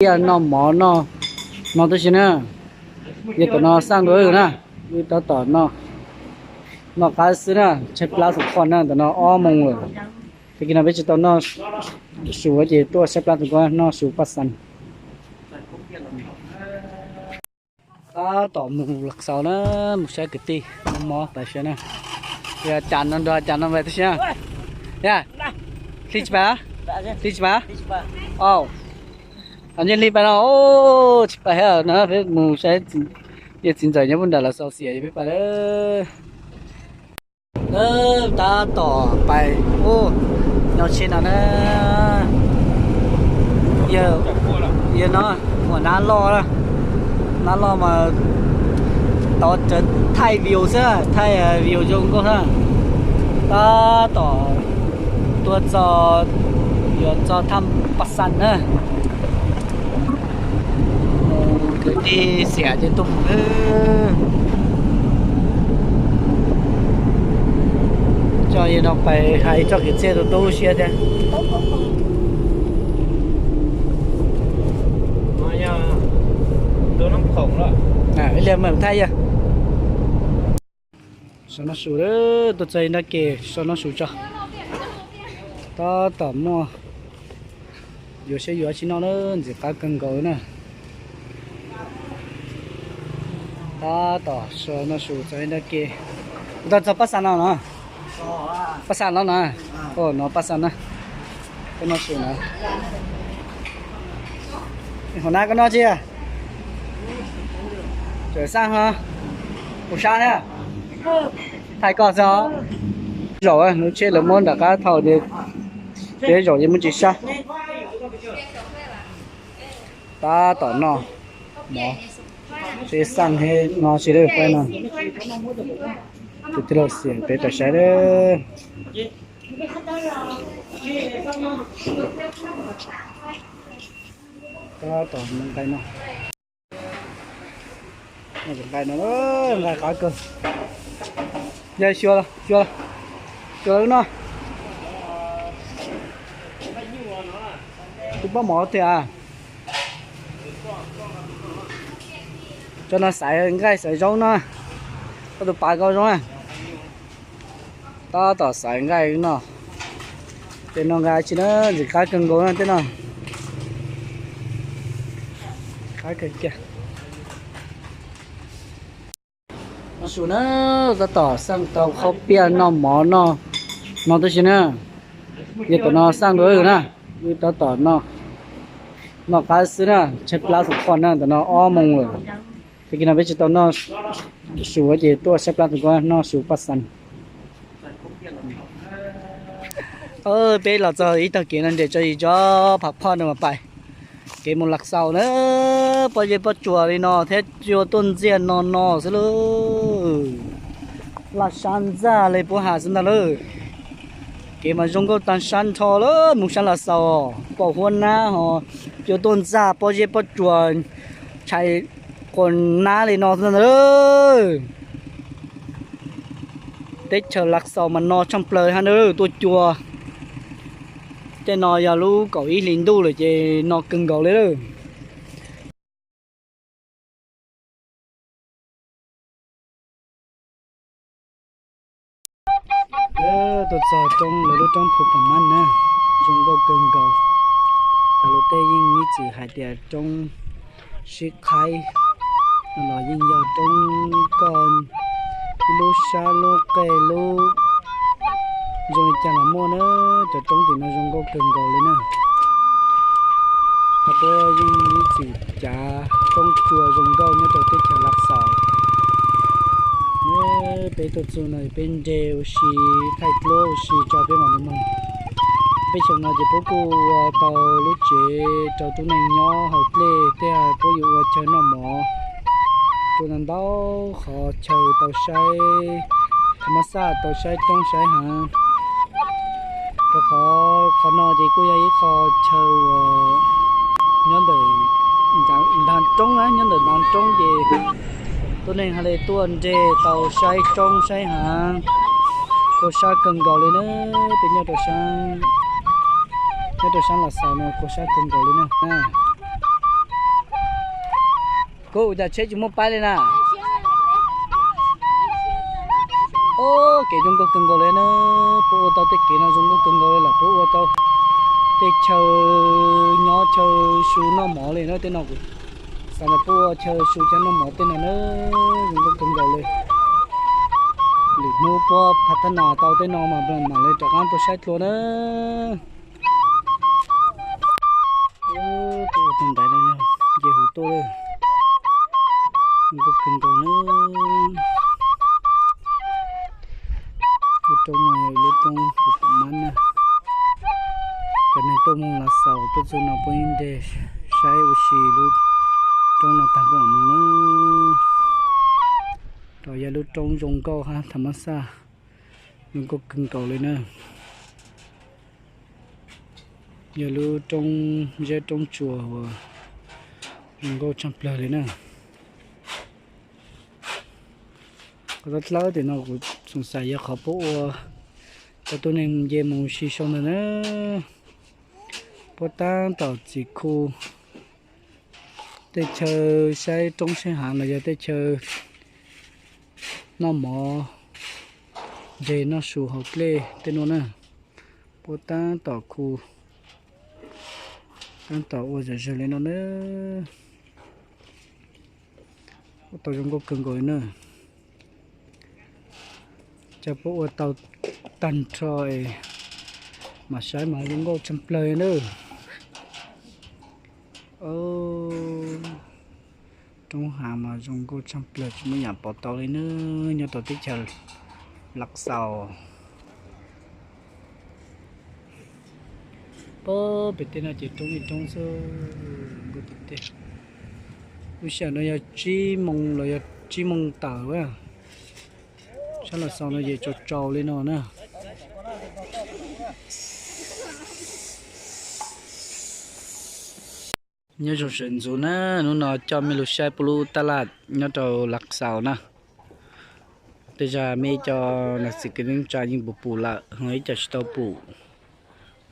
Tiaj noj mov noj no tib si na. Yog tam no xaj dua na, wb tab tom noj qab xwb na, tshaib plab xov qhov na, tam no ob moos lawm. Tag kis no peb tsis tau noj su ces tuaj tshaib plab xov qhov noj su paj xan. Tab tom mus Lav Xaus na, mus saib kwv tij, mob mob pais saib na. Yog cas no nrog cas no pais tib si na. Yog, hli tsis pais, hli tsis pais. Ncej hli pais no, tsis pais thiab no, peb mus saib yawg txiv ntxawm nyob puag nram Lav Xaus xiam peb pais lawm. Tab tom pais, nyob tsheb no na. Yog no, ua nab loj, nab loj mas tau thaij view xwb, thaij view zoo nkauj na. Tab tom tuaj txog, yuav txog thaj Paj Xan na. Kwv tij xiam ces tuaj mus. Coj yawg no pais hais txoj kev txiaj tus tub siab thiab. Ib liag mam thaij yawg. Sau noj su, tuaj txog nrab ke sau noj su tso. Tab tom muaj, yuav saib yuav tsis noj na, ntxim qab kawg nkaus na. Tab tom sau noj su txog nrab ke. Tau txog Paj Xan no no? Paj Xan no no? Ua no Paj Xan na. Koj noj su na. Hauv nab koj noj tsi? Tseem xaj ho. Kuv sab thiab. Thaij koj xwb os. Zaum lub tsheb lawv muab nram qab thauj ces peb zaum ces muab tsis sab. Tab tom noj mov, seb xaj no tsis lawm pab no. Tus tij laug xiam peb pais saib lawm. Tab tom nqaij no, nqaij no, nqaij qab kawg. Yog xyuas, xyuas, xyuas no. Twb pab mov tiag. Cov no xaiv nqaij xaiv zaub no. Koj tus pav koj zoo na. Tab tom xaiv nqaij no. Tej no nqa tsis na, ntxim qab kawg nkaus na tej no. Qab kawg kiag. Noj su na, tab tom xaj tau khaub piaj noj mov noj no tib si na. Yog tam no xaj dua na, wb tab tom noj qab xwb na, tshaib plab xov qhov na, tam no ob moos lawm. Tag kis no peb tsis tau noj su ces tuaj tshaib plab xov qhov noj su paj xan. Peb los txog ib tag kev no nres tso yim tso phav phoj no mas pais. Kev mus Lav Xaus na, pob zeb pob tsuas li no thiab cua tuaj ntxiag no no xwb lauj. Laj sab ntxag li puab has xwb ntag lauj. Kev mas zoo nkauj tag sab nrho lawm, mus sab Lav Xaus, pom huab nab ho cua tuaj ntxag pob zeb pob tsuas tshais quas nab li no xwb ntag lauj. Teb chaws Lav Xaus mas no tshaaj plaws hab na, tuaj cua. Tej no yog lub kaum ib hlis ntuj lawm ces no kawg nkaus li lawm. Tuaj txog roob, lawv lub roob Phu Pam Mab na, zoo nkauj kawg nkaus. Tag lus tej yeej ib txwm hais tias roob Sib Qhaib no los yeej yog roob koj ib lub sab lub qej lub zoo li cas los muaj na, cov roob tim no zoo nkauj kawg nkaus li na. Thaum puab yeej ib txwm cav roob cua zoo nkauj nyob rau teb chaws Lav Xaus. Peb tuaj txug no peb nres ua si, thaij duab ua si tso peb mam li moog. Peb xyoo no ces puab kuj ua tau lub tsev rau tub neeg nyob hauv dlej, tej puab yuav ua chaw noj mov, ua ntau ntau qhov chaw tau saib, thaum mab xaj tau saib roob saib haav. Rau qhov, qhov no ces kuj yog ib qho chaw uas nyob ntawm ntaag roob na, nyob ntawm ntaag roob ces tub neeg hab le tuaj nres tau saib roob saib haav. Kua sab kawg nkaus li na, peb nyob rau sab, nyob rau sab Lav Xaus no kua sab kawg nkaus li na. Puab ua cas tsheb tsis muaj paib li na? Kev zoo nkauj kawg nkaus li na. Puab ua tau tej kev no zoo nkauj kawg nkaus li lawm, puab ua tau tej chaw nyob chaw su noj mov li na. Tej no kuv xav tias puab ua chaw su chaw noj mov tej no na, zoo nkauj kawg nkaus li. Lwm hnub puab phav thab nas tau tej no mas mam li rov qab tuaj saib dlua na. Tuaj ua tus ntaiv no yog nce huv tuaj, zoo nkauj kawg nkaus na. Lub roob no yog lub roob tus pom mab na. Cov neeg tuaj moog Lav Xaus tuaj txug no puab yeej nreg saib ua si lub roob no tag nrho moog na. Rau yog lub roob zoo nkauj hab tham mab xaj, zoo nkauj kawg nkaus li na. Yog lub roob zeb roob tsuas uas zoo nkauj tshaaj plawg li na. Qhov dlawb tim no kuv xoom xaim yog qhov puab ua tau tuab neeg nce moog si sau ntawd na. Puab taab tom txiv khu, tej chaw saib roob saib haav los yog tej chaw noj mov, nreg noj su hauv dlej tej nuav na. Puab taab tom khu, taab tom ua zom zawg li no na. Ua tau zoo nkauj kawg nkaus li na. Cov puab ua tau tag nrho es mam saib mas zoo nkauj tshaaj plawg li na. Roob hav mas zoo nkauj tshaaj plawg tsis muaj yam pom tau li na, nyob rau teb chaws Lav Xaus. Pag pem tej no ces roob li roob xwb, nkauj tiag tiag. Lub sij hawm no yog tsib moos los yog tsib moos tawm a. Sab Lav Xaus no ces tsaus tsaus li no na. Nyob zoo sawv ntxov na, hnub no coj mej lug saib puab lub taj laj nyob rau Lav Xaus na. Tej zag mej cov nam xwm kwv tij neej tsa yeej pum pum lawm, ho ib co tsis tau pum.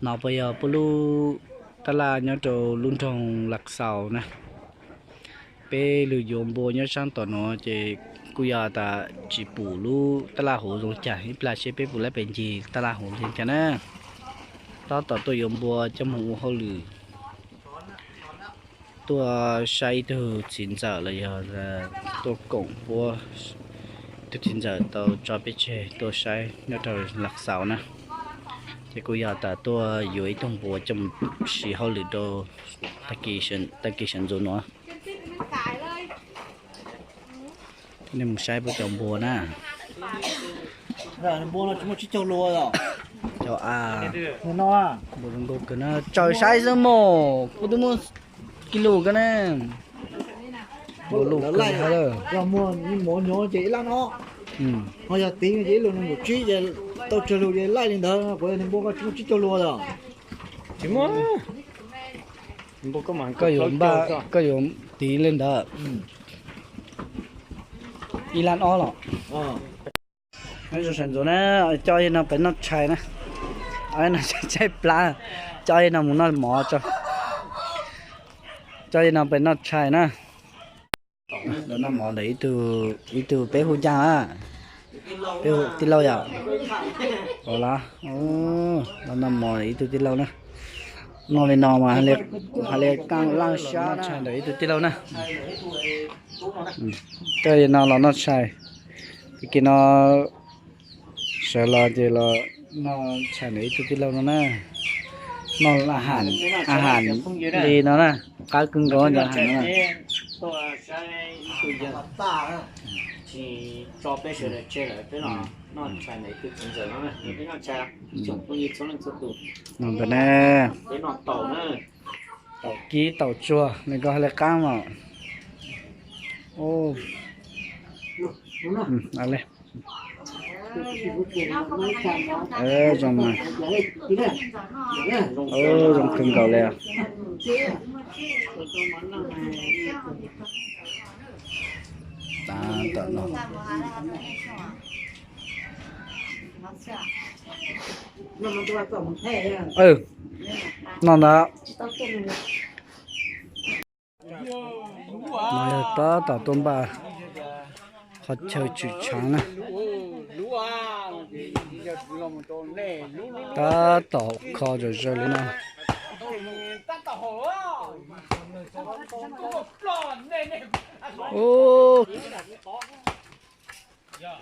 No puas yog puab lub taj laj nyob rau lub nroog Lav Xaus na. Peb lug yuav npua nyob saab tom nuav ces kuj yog tas tsis pum lub taj laj huv zoo caag, ib plag seb peb pum lab pes ncig taj laj huv zoo caag na. Tab tom tuaj yuav npua coj moog ua hauj lwm, tuaj saib ib tug txiv ntxawm los yog tuaj koom puab tug txiv ntxawm tau tso peb tseg tuaj saib nyob rau Lav Xaus na. Ces kuj yog tas tuaj yuav ib tug npua coj moog siv hauj lwm rau tag kis sawv ntxov nuav. Nej mus saib puab cov npua na. Npua no tsis muaj tsib caug lua os. Cov a, npua zoo nkauj kawg na, tsaws saib xwb mog, puab twb muaj kij lug kawg na. Npua lug kawg na. Yog muaj mov nyuv ces ib lab no, ho yog tiv ces ib lub nees nkaum tsib ces tau tsawg lug ces laij li ntawd, kuv yog npua koj tsis muaj tsib caug lua os. Tsis muaj. Koj yuav npaj, koj yuav tiv li ntawd, ib lab ob los. Sawv ntxov na, coj yawg no pem noj tshais na. No tshaib plab, coj yawg no mus noj mov tso. Coj yawg no pem noj tshais na. Noj mov ntawm ib tug peb hu caag, peb hu tij laug yom. Los noj mov ntawm ib tug tij laug na. Noj li no mas hais li qaab laj sab na. Ib tug tij laug na. Coj yawg no los noj tshais. Tag kis no sawv los ces los noj tshais ntawm ib tug tij laug no na. Noj a has li no na, qaab kawg nkaus cov a has no na. Ntawd na, taum kib taum tsuag li ko hais li qaab mas. Zoo mas, zoo kawg nkaus li. Tav tom no, noj ntawd. No yog tab tom tuaj npaj qhov chaw tshwm tshaav na. Tab tom kho zom zaws li no.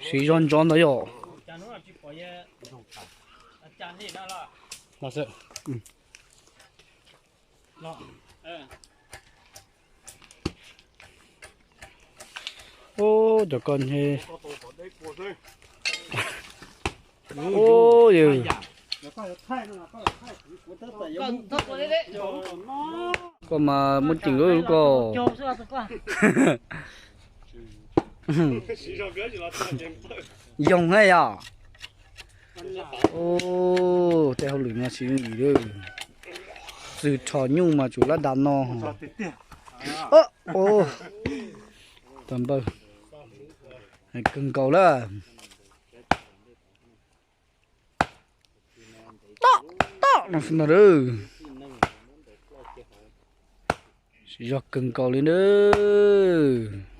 Siv zog ntso ntawd yom. Ub, cov koj ntshe, ub, yog koj mas muaj ceem lub koj. Yoog na yom. Ub, tej hauj lwm no siv yooj yim lawm. Txwg rho nyuj mas tsum lab da no. Tag npawg, kawg nkaus lawm. Tom tom no xwb ntag. Siv zog kawg nkaus li nawb.